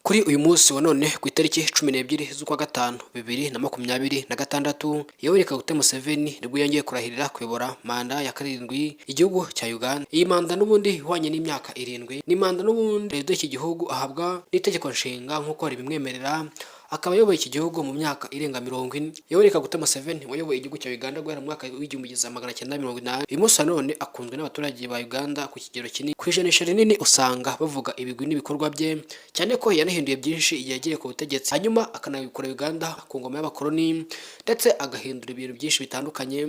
Kuri uyu munsi wa none, ku itariki 12 z'ukwa gatanu 2026, Yoweri Kaguta Museveni nibwo yongeye kurahirira kuyobora manda ya karindwi igihugu cya Uganda. Iyi manda n'ubundi ihwanye n'imyaka 7, ni manda n'ubundi perezida w'iki gihugu ahabwa n'itegeko nshinga nk'uko ribimwemerera, akaba ayoboye iki gihugu mu myaka irenga 40. Yoweri Kaguta Museveni wayoboye igihugu cya Uganda guhera mu mwaka w'1980, uyu munsi wa none akunzwe n'abaturage ba Uganda ku kigero kinini. Ku ijanisha rinini usanga bavuga ibigwi n'ibikorwa bye, cyane ko yanahinduye byinshi igihe yagiye ku butegetsi, hanyuma akanabikura Uganda ku ngoma y'abakoloni, ndetse agahindura ibintu byinshi bitandukanye.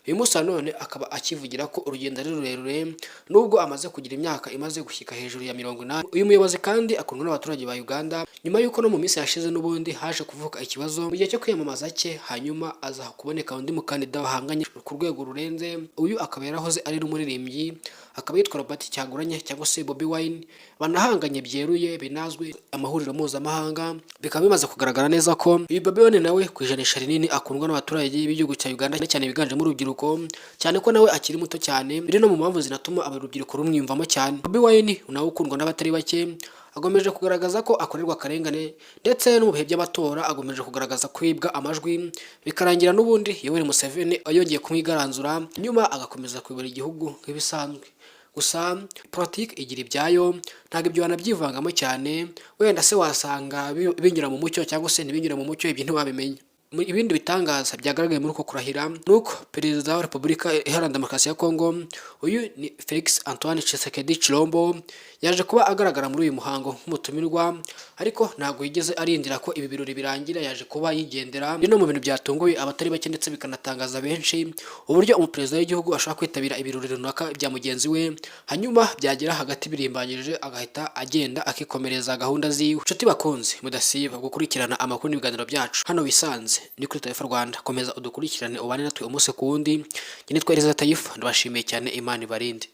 Uyu munsi wa none akaba akivugira ko urugendo ari rurerure, nubwo amaze kugira imyaka imaze gushyika hejuru ya 80. Uyu muyobozi kandi akundwa n'abaturage ba Uganda, nyuma y'uko no mu minsi yashize n'ubundi haje kuvuka ikibazo mu gihe cyo kwiyamamaza cye, hanyuma aza kuboneka undi mukandida bahanganye ku rwego rurenze. Uyu akaba yarahoze ari n'umuririmbyi, akaba yitwa Robert Kyagulanyi cyangwa se Bobi Wine, banahanganye byeruye binazwi amahuriro mpuzamahanga. Bikaba bimaze kugaragara neza ko uyu Bobi Wine nawe ku ijanisha rinini akundwa n'abaturage b'igihugu cya Uganda, cyane biganjemo urubyiruko, cyane ko nawe akiri muto cyane, biri no mu mpamvu zinatuma urubyiruko rumwiyumvamo cyane. Bobi Wine nawe ukundwa n'abatari bake agomeje kugaragaza ko akorerwa akarengane, ndetse no mu bihe by'amatora agomeje kugaragaza kwibwa amajwi, bikarangira n'ubundi Yoweri Museveni yongeye kumwigaranzura, nyuma agakomeza kuyobora igihugu nk'ibisanzwe. Gusa politiki igira ibyayo, ntabwo ibyo wanabyivangamo cyane. Wenda se wasanga binyura mu mucyo cyangwa se ntibinyure mu mucyo, ibyo ntiwabimenya. Ibindi bitangaza byagaragaye muri uko kurahira ni uko Perezida wa Repubulika Iharanira Demokarasi ya Kongo, uyu ni Felix Antoine Tshisekedi Tshilombo, yaje kuba agaragara muri uyu muhango nk'umutumirwa, ariko ntabwo yigeze arindira ko ibi birori birangira, yaje kuba yigendera. Biri no mu bintu byatunguye abatari bake ndetse bikanatangaza benshi, uburyo umuperezida w'igihugu ashobora kwitabira ibirori runaka bya mugenzi we, hanyuma byagera hagati birimbanyije agahita agenda akikomereza gahunda ziwe. Inshuti bakunze mudasiba gukurikirana amakuru n'ibiganiro byacu hano, wisanze ni kuri Taifa Rwanda, komeza udukurikirane, ubane natwe umunsi ku wundi. Njye nitwa Eleza Taifa, ndabashimiye cyane, Imana ibarinde.